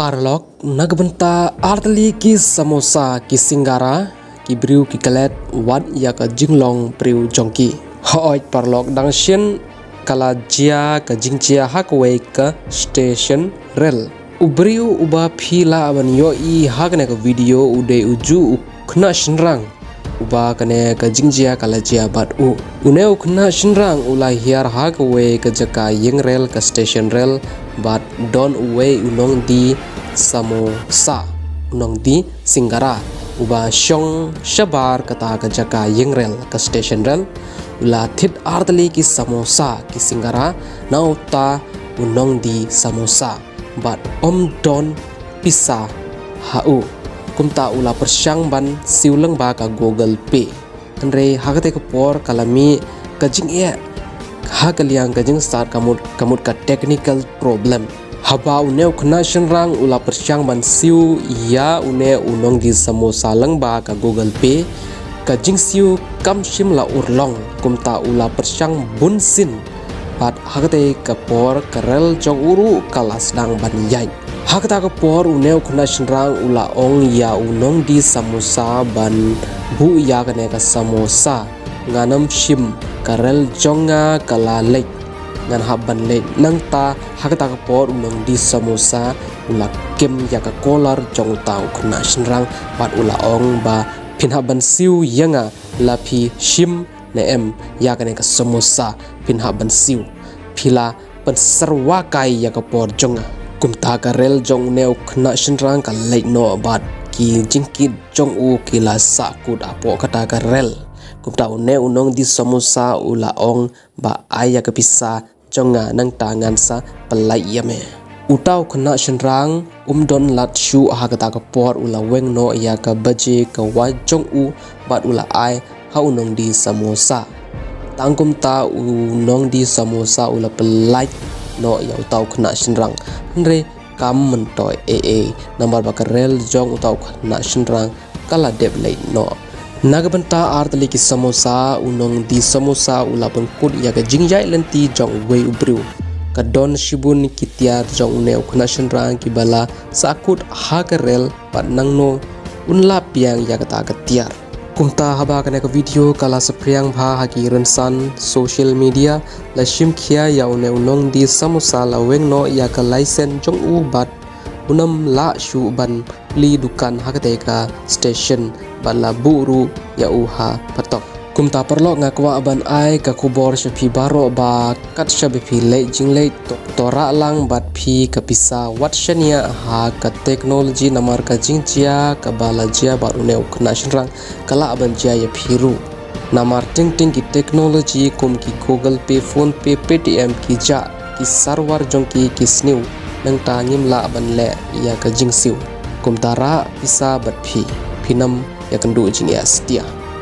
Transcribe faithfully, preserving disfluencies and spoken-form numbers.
Paralok, na ka bynta artylli ki samosa, ki singara, ki briew ki klet wat ïa ka jinglong briew jong ki. Hooid paralok, dang shen ka la jia ka jingjia ha kawei ka station rel. U briew uba phi lah ban ïohi ha kane ka video u dei u ju u khynnah shynrang uba kane ka jingjia ka la jia bad u. Une u khynnah shynrang u la hiar ha kawei ka jaka ïing rel, ka station rel, bad don uwei u nongdie samosa, u nongdie singara, uba shong shabar kata ka jaka ïing rel, ka station rel. U la thied artylli ki samosa, ki singara na uta u nongdie samosa, bad ym don pisa ha u. Kumta u la pyrshang ban siew lyngba ka Google Pay. Hynrei ha katei ka por ka la mih ka jingeh ha ka liang ka jingstad, ka mut, ka mut ka technical problem. Haba une u khynnah shynrang u la pyrshang ban siew ïa une u nongdie samosa lyngba ka Google Pay, ka jingsiew kam shym la urlong. Kumta u la pyrshang bunsien, bad ha katei ka por ka rel jong u ruh ka la sdang ban ïaid. Ha kata ka por une u khynnah shynrang u la ong ïa u nongdie samosa ban buh ïa kane ka samosa. Ngan ym shim, ka rel jong nga ka la leit, ngan hap ban leit. Nangta ha kata ka por u nongdie samosa u la kem ïa ka collar jong uta u khynnah shynrang bad u la ong ba phin hap ban siew ïa nga, la phi shim ne em ïa kane ka samosa, phin hap ban siew. Phi la pynsyrwa kai ïa ka por jong nga. Kumta ka rel jong une u khynnah shynrang ka leit noh bad ki jingkit jong u ki la sahkut hapoh kata ka rel. Kumta une u nongdie samosa u la ong ba ai ïa ka pisa jong nga, nangta ngan sa pyllait ïa me. Uta u khynnah shynrang um don lad shuh ha kata ka por, u la weng noh ïa ka baje ka wai jong u bad u la ai ha u nongdie samosa. Tang kumta u nongdie samosa u la pyllait noh ïa uta u khynnah shynrang. Hynrei kam myntoi ei ei, namar ba ka rel jong uta u khynnah shynrang ka la dep leit noh. Na ka bynta artylli ki samosa, u nongdie samosa u la pynkut ïa ka jingïaid lynti jong uwei u briew. Ka don shibun ki tiar jong une u khynnah shynrang kiba la sahkut ha ka rel, bad nangno un la pdiang ïa kata ka tiar. Kumta haba kane ka video ka la saphriang bha ha ki rynsan social media, la shim khia ïa une u nongdie samosa, la weng noh ïa ka license jong u bad um lah shuh ban plie dukan ha katei ka station bad la buh ruh ïa u ha patok. Kumta paralok, nga kwah ban ai ka khubor sha phi baroh ba kat shaba phi leit jingleit, to, to rah lang bad phi ka pisa, wat shaniah ha ka technology, namar ka jingjia kaba la jia bad une u khynnah shynrang ka lah ban jia ïa phi ruh. Namar teng teng ki technology kum ki Google Pay, PhonePe, Paytm, ki jah, ki server jong ki ki sniew, nangta ngim lah ban leh ïa ka jingsiew. Kumta rah pisa bad phi, phin ym ïakynduh jingeh satia.